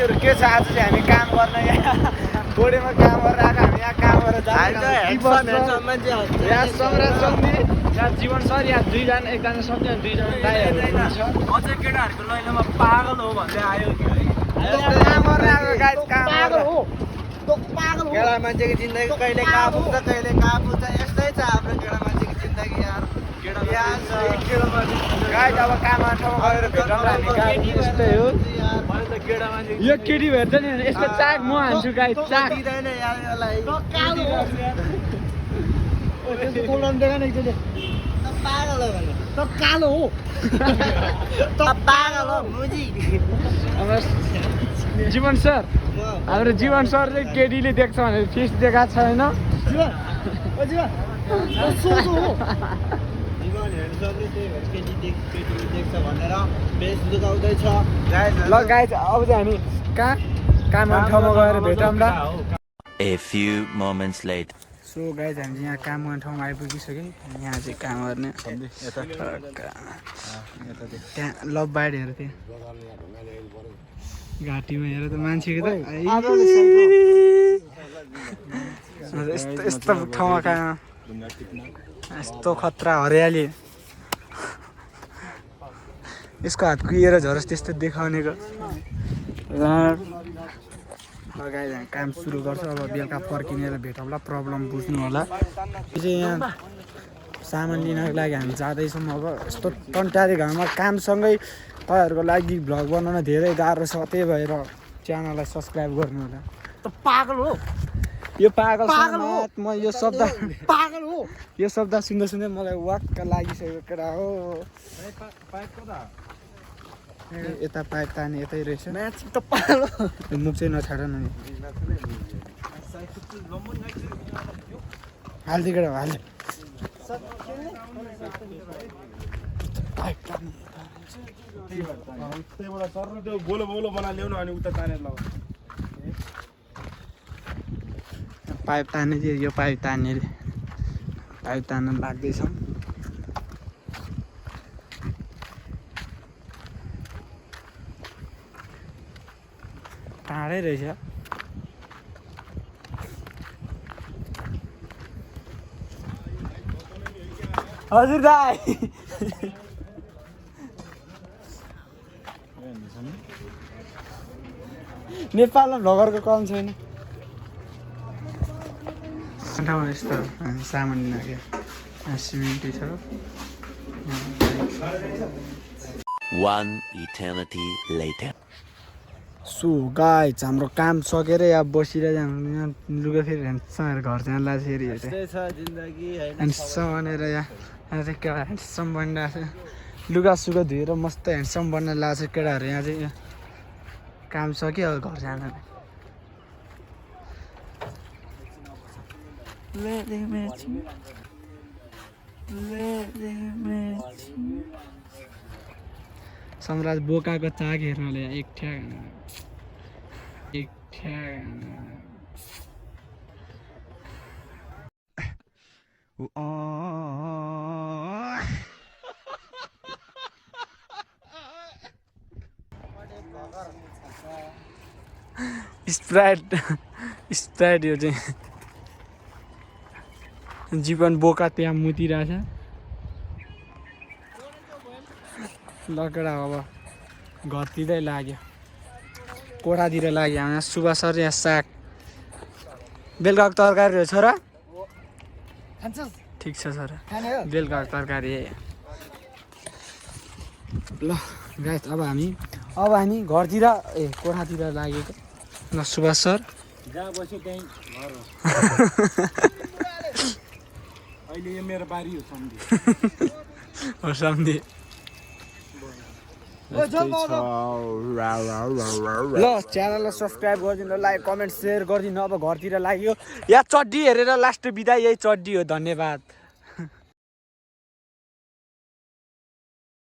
साथीहरु के छ आज चाहिँ हामी काम गर्न यहाँ गोडेमा काम गरेर आएको हामी यहाँ काम गरेर यहाँ समराज सन्धि यहाँ जीवन सर यहाँ दुईजना एकजना सन्धि अनि दुईजना दाइहरु हुनुहुन्छ अझै केटाहरुको लैनमा पागल हो भन्दै आयो काम गरेर आएको गाइस काम गरेर हो पागल हो केटा मान्छेको जिन्दगी कहिले कहाँ पुग्छ कहिले कहाँ पुग्छ यस्तै छ हाम्रो केटा मान्छेको जिन्दगी यार गाइस अब काम ठाउँमा गएर भेटौँला हामी गाइस यस्तै हो यो केटी भेट्छ नि यसको चाक म हान्छु गाइस चाक दिदैन यार यसलाई पागल हो भने त कालो हो त पागल हो मुजी जीवन सर हाम्रो जीवन सर चाहिँ केटीले देख्छ भने फिस देखाएको छैन ल गाइस अब चाहिँ हामी कहाँ काम ठाउँमा गएर भेटौँला A few moments later. So guys हामी यहाँ काम गर्ने ठाउँमा आइपुगिसक्यौँ यहाँ चाहिँ काम गर्ने त्यहाँ लभ बाइडहरू थियो घाँटीमा हेर त मान्छेको त यस्तो यस्तो ठाउँमा कहाँ यस्तो खतरा हरियाली यसको हात कुहिएर झरोस् त्यस्तो देखाउनेको गाइस हामी काम सुरु गर्छ अब बेलुका फर्किनेर भेटौँला प्रब्लम बुझ्नु होला यो चाहिँ यहाँ सामान लिनको लागि हामी जाँदैछौँ अब यस्तो टन्टारे घाममा कामसँगै तपाईँहरूको लागि भ्लग बनाउन धेरै गाह्रो छ त्यही भएर च्यानललाई सब्सक्राइब गर्नु होला त पागल हो यो पागल म यो शब्द पागल हो यो शब्द सुन्दा सुन्दै मलाई वाक्क लागिसकेको केटा हो यता पाइप ताने यतै रहेछ त पागल हो मुख चाहिँ नछाड न हाल्दै केटा हाल्दै पाइप तान्ने थियो यो पाइप तान्ने पाइप तान्न लाग्दैछौँ टाढै रहेछ हजुर दाइ नेपालमा भ्लगरको कम छैन ठाउँमा यस्तो सामान लाग्यो सिमेन्टी छ One eternity later. So guys हाम्रो काम सकेर यहाँ बसिरहेको यहाँ लुगा फेरि ह्यान्डसमहरू घर जान लाग्छ फेरि ह्यान्डसम भनेर यहाँ चाहिँ केटा ह्यान्डसम बनिरहेको छ लुगा सुगा धोएर मस्त ह्यान्डसम बन्न लाग्छ केटाहरू यहाँ चाहिँ काम सक्यो अब घर जान सम्राट बोकाको चाक हेर्नले एक ठ्याक स्प्राइट यो चाहिँ जीवन बोका त्यहाँ मुतिरहेछ लगेर अब घरतिरै लाग्यो कोठातिर लाग्यो यहाँ सुभाष सर यहाँ साग बेलुकाको तरकारी हो छोरा ठिक छ छोरा बेलुकाको तरकारी ल गाइस अब हामी घरतिर कोठातिर लागेको ल सुभाष सर जहाँ बस्यो त्यहीँ घर हो अहिले यो मेरो बारी हो सम्झे हो सम्झे ल च्यानललाई सब्सक्राइब गरिदिनु लाइक कमेन्ट सेयर गरिदिनु अब घरतिर लाग्यो या चड्डी हेरेर लास्ट बिदा यही चड्डी हो धन्यवाद।